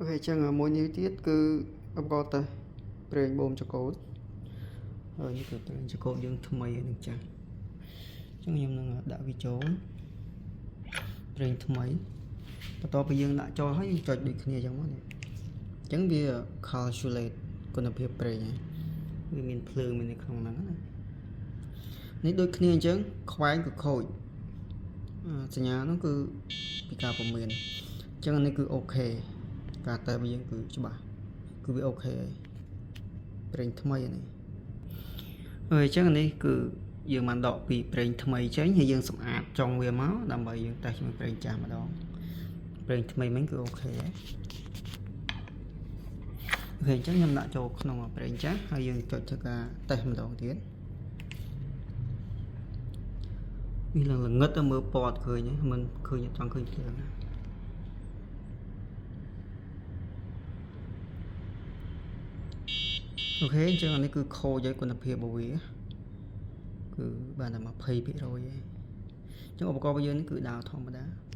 OK អញ្ចឹងមួយនេះទៀតគឺឧបករណ៍តេស្តប្រេងបូមចង្កូតហើយនេះគឺប្រេងចង្កូតយើងថ្មីហើយនឹងចាស់អញ្ចឹងខ្ញុំនឹងដាក់វាចូលប្រេងថ្មីបន្ទាប់ពីយើងដាក់ចូលហើយយើងចុចដូចគ្នាអញ្ចឹងមកនេះអញ្ចឹងវា calculate គុណភាពប្រេងហើយវាមានភ្លើងមាននៅក្នុងហ្នឹងណានេះដូចគ្នាអញ្ចឹងខ្វែងគឺខូចអឺសញ្ញាហ្នឹងគឺពីការព្រមានអញ្ចឹងអានេះគឺ OK ការតេស្តរបស់យើងគឺច្បាស់គឺវា OK ហើយប្រេងថ្មីអានេះហើយអញ្ចឹងអានេះគឺយើងបានដកពីប្រេងថ្មីចេញហើយយើងសម្អាតចុងវាមកដើម្បីយើងតេស្តជាមួយប្រេងចាស់ម្ដងប្រេងថ្មីមិញគឺ OK ហើយ OK អញ្ចឹងខ្ញុំដាក់ចូលក្នុងប្រេងចាស់ហើយយើងចុចធ្វើការតេស្តម្ដងទៀតវាឡើងល្ងឹតទៅមើលពណ៌ឃើញមិនឃើញចង់ឃើញភ្លើងណា OK អញ្ចឹងអានេះគឺខូចហើយគុណភាពរបស់វាគឺបានតែ20%ឯងអញ្ចឹងឧបករណ៍របស់យើងនេះគឺដើរធម្មតា។